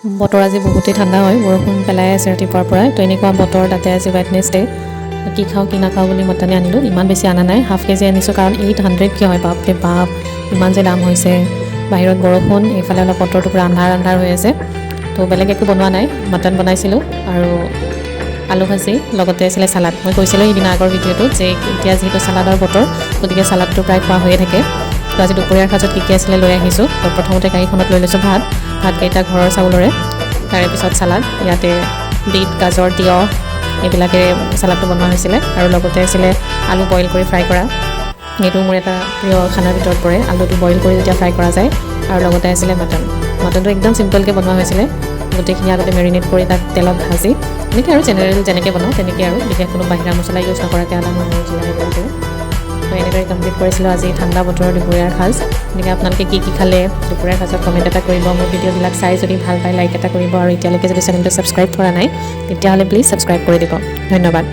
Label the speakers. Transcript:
Speaker 1: বতৰ আজি বহুতেই ঠাণ্ডা হয়, বৰষুণ পেলাই আছে ৰাতিপুৱাৰ পৰাই। তো এনেকুৱা বতৰ, তাতে আজি ৱেডনেছডে। কি খাওঁ কি নাখাওঁ বুলি মটনে আনিলোঁ। ইমান বেছি অনা নাই, হাফ কেজি আনিছোঁ, কাৰণ 800কৈ হয়। বাপৰে বাপ, ইমান যে দাম হৈছে! বাহিৰত বৰষুণ, এইফালে অলপ বতৰটো পূৰা আন্ধাৰ আন্ধাৰ হৈ আছে। তো বেলেগ একো বনোৱা নাই, মটন বনাইছিলোঁ আৰু আলু ভাজি, লগতে আছিলে চালাড। মই কৈছিলোঁ সেইদিনা আগৰ ভিডিঅ'টোত যে এতিয়া যিহেতু চালাডৰ বতৰ, গতিকে চালাডটো প্ৰায় খোৱা হৈয়ে থাকে। তো আজি দুপৰীয়াৰ সাজত কি কি আছিলে লৈ আহিছোঁ। তো প্ৰথমতে কাঁহীখনত লৈ লৈছোঁ ভাত। ভাতকেইটা ঘৰৰ চাউলৰে। তাৰে পিছত চালাড, ইয়াতে বিট, গাজৰ, তিয়হ এইবিলাকেৰে চালাডটো বনোৱা হৈছিলে আৰু লগতে আছিলে আলু বইল কৰি ফ্ৰাই কৰা। এইটো মোৰ এটা প্ৰিয় খানাৰ ভিতৰত পৰে, আলুটো বইল কৰি যেতিয়া ফ্ৰাই কৰা যায়। আৰু লগতে আছিলে মটন। মটনটো একদম চিম্পলকৈ বনোৱা হৈছিলে। গোটেইখিনি আগতে মেৰিনেট কৰি তাক তেলত ভাজি এনেকৈ আৰু জেনেৰেল যেনেকৈ বনাওঁ তেনেকৈ আৰু বিশেষ কোনো বাহিৰা মছলা ইউজ নকৰাকৈ, আদা, নহৰু, জিৰা এইবিলাকেৰে। তো এনেদৰে কমপ্লিট কৰিছিলোঁ আজি ঠাণ্ডা বতৰৰ দুপৰীয়াৰ সাজ। গতিকে আপোনালোকে কি কি খালে দুপৰীয়াৰ সাজত, কমেণ্ট এটা কৰিব। মোৰ ভিডিঅ'বিলাক চাই যদি ভাল পায়, লাইক এটা কৰিব আৰু এতিয়ালৈকে যদি চেনেলটো ছাবস্ক্ৰাইব কৰা নাই, তেতিয়াহ'লে প্লিজ ছাবস্ক্ৰাইব কৰি দিব। ধন্যবাদ।